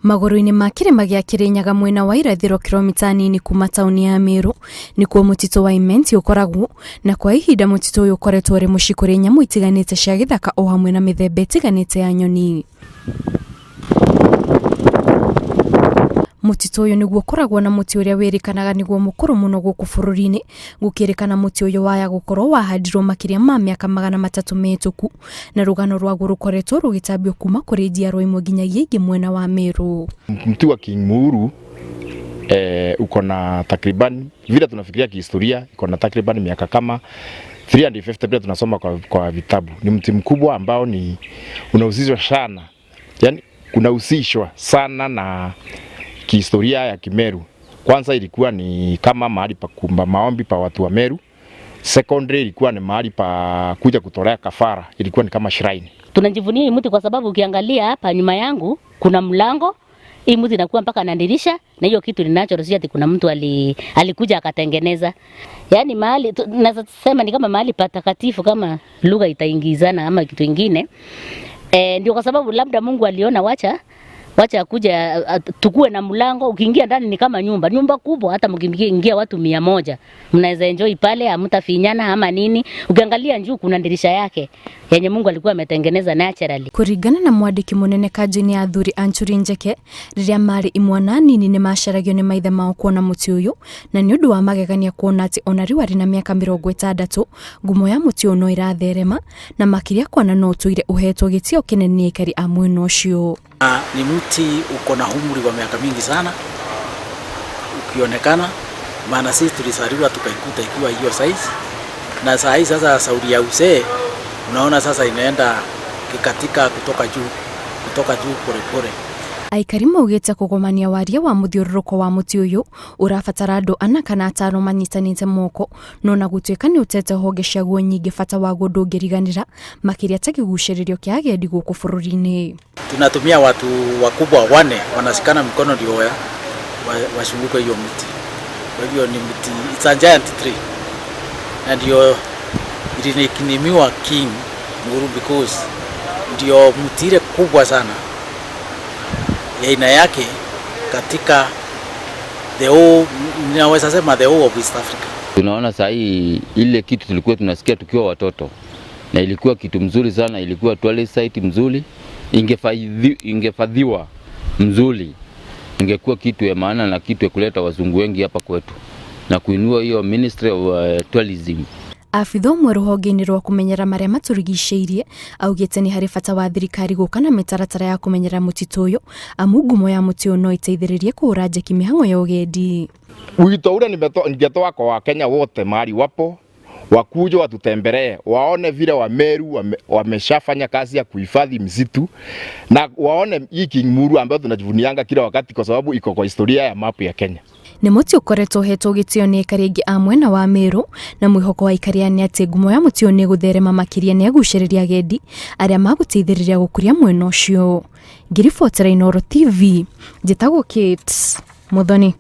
Magũrũ-inĩ ma kĩrĩma gĩa Kĩrĩnyaga mwena wa irathĩro kilomita nini kuma taũni ya Meru nĩkuo mũtitũ wa Imenti ũkoragwo, na kwa ihinda mũtitũ ũyũ ũkoretwo ũrĩ mũciĩ kũrĩ nyamũ itiganĩte cia gĩthaka o hamwe na mĩthemba ĩtiganĩte ya nyoni. Mũtitũ ũyũ nĩguo ũkoragwo na mũtĩ ũrĩa wĩrĩkanaga nĩguo mũkũrũ mũno gũkũ bũrũri-inĩ, gũkĩrĩkana mũtĩ ũyũ waya gũkorwo wahandirwo makĩria ma mĩaka 300 mĩhĩtũku, na rũgano rwaguo rũkoretwo rũgĩtambio kuma kũrĩ njiarwa imwe nginyagia ingĩ mwena wa Meru. Mti wa King Muuru uko na takriban, vile tunafikiria kihistoria, iko na takriban miaka kama 350 vile tunasoma kwa vitabu. Ni mti mkubwa ambao ni unahusishwa sana, yani kunahusishwa sana na kihistoria ya Kimeru. Kwanza ilikuwa ni kama mahali pa kumba maombi pa watu wa Meru. Secondary ilikuwa ni mahali pa kuja kutolea kafara, ilikuwa ni kama shrine. Tunajivunia hii mti kwa sababu ukiangalia hapa nyuma yangu kuna mlango, hii mti inakuwa mpaka na dirisha, na hiyo kitu ni natural, si ati kuna mtu alikuja akatengeneza. Yaani mahali naweza sema ni kama mahali patakatifu, kama lugha itaingizana ama kitu kingine. Ndio kwa sababu labda Mungu aliona wacha kuja tukue na mlango. Ukiingia ndani ni kama nyumba, nyumba kubwa, hata mkiingia watu 100 mnaweza enjoy pale, hamtafinyana ama nini. Ukiangalia juu kuna dirisha yake yenye Mungu alikuwa ametengeneza naturally. Kuringana na mwandiki munene kanjo-inĩ ya athuri Anchuri Njeke, rĩrĩa marĩ imwana nini nĩ maceragio nĩ maithe mao kuona mũtĩ ũyũ, na nĩ ũndũ wa magegania kuona atĩ ona rĩu arĩ na mĩaka 60 ngumo ya mũtĩ ũyũ no ĩratherema, na makĩria kuona no ũtũire ũhetwo gĩtĩo kĩnene nĩ aikari a mwena ũcio. Ni mti uko na umri wa miaka mingi sana ukionekana, maana sisi tulizaliwa tukaikuta ikiwa hiyo size, na saa hii sasa sauri ya uzee unaona sasa inaenda kikatika kutoka juu pole pole. Aikari maugĩte kũgomania waria wa mũthiũrũrũko wa mũtĩ ũyũ ũrabatara andũ 4 kana 5 manyitanĩte moko, no na gũtuĩka nĩ ũtete honge ciaguo nyingĩ, bata waguo ndũngĩriganĩra makĩria ta kĩgucĩrĩrio kĩa agendi gũkũ bũrũri-inĩ. Tunatumia watu wakubwa 4 wanashikana mikono ndio wazunguke hiyo mti. Kwa hivyo ni mti, it's a giant tree, na ndio ilinicknamiwa King Muuru because ndio mti ile kubwa sana ya aina yake katika the whole, ninaweza sema the whole of East Africa. Tunaona saa hii ile kitu tulikuwa tunasikia tukiwa watoto, na ilikuwa kitu mzuri sana, ilikuwa tourist site mzuri, ingefadhiwa mzuri, ingekuwa kitu ya maana na kitu ya kuleta wazungu wengi hapa kwetu na kuinua hiyo Ministry of Tourism. Abitha ũmwe rũhonge-inĩ rwa kũmenyera marĩa matũrigicĩirie augĩte nĩ harĩ bata wa thirikari gũka na mĩtaratara ya kũmenyera mũtitũ ũyũ, amu ngumo ya mũtĩ ũyũ no ĩteithĩrĩrie kũhũra njeki mĩhang'o ya ũgendi. Wito ule ningetoa kwa Wakenya wote mahali wapo, wakuje watutembelee, waone vile Wameru wameshafanya kazi ya kuhifadhi msitu, na waone hii King Muuru ambayo tunajivunianga kila wakati kwa sababu iko kwa historia ya mapu ya Kenya. Nĩ mũtĩ ũkoretwo ũhetwo gĩtĩo nĩ aikari aingĩ a mwena wa Meru, na mwĩhoko wa aikari aya nĩ atĩ ngumo ya mũtĩ ũyũ nĩ ĩgũtherema makĩria nĩ agucĩrĩria agendi arĩa magũteithĩrĩria gũkũria mwena ũcio. Ngĩribotera Inooro TV, njĩtagwo Kate Muthoni.